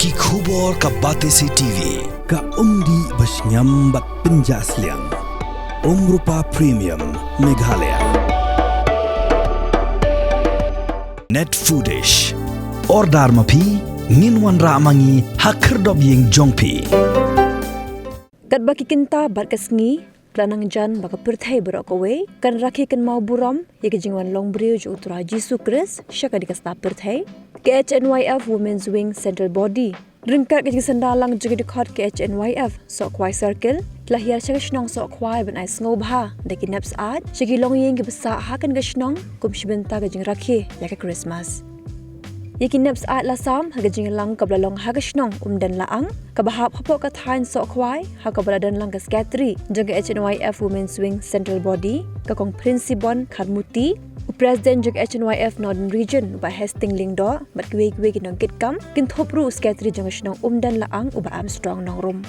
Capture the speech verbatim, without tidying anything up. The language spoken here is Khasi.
Ki khubor ka Batesi T V. Ka umdih ba shngiam bad pynjah sliang. Umrupa Premium Meghalaya. Net Foodish. Order ma phi, ngin wanrah ma ngi ha khyrdop ïing jong phi. Katba ki kynta bad ka sngi ka la nang jan ba ka pyrthei baroh kawei kan rakhe kynmaw burom ïa ka jingwan longbriew jong u Trai Jisu Khrist sha kane ka sla pyrthei, ka H N Y F Women's Wing Central Body ryngkat ka jingsynda lang jong ki dkhot ka H N Y F Sohkhwai Circle, ki la hiar sha ka shnong Sohkhwai ban ai sngewbha da ki nep syaid sha ki longïing kiba sah ha kane ka shnong kum shi bynta ka jingrakhe ïa ka Christmas. Ïa ki nep syaid la sam ha ka jingïalang kaba la long ha ka shnong Umdenlaang, kaba hap hapoh ka thaiñ Sohkhwai, ha kaba la don lang ka Secretary jong ka H N Y F Women's Wing Central Body, ka Kong Prinsibon Kharmuti, u President jong ka H N Y F Northern Region, u Bah Hastings Lyngdoh, bad kiwei kiwei ki nongkitkam, kynthup ruh u Secretary jong ka shnong Umdenlaang, u Bah Armstrong Nongrum.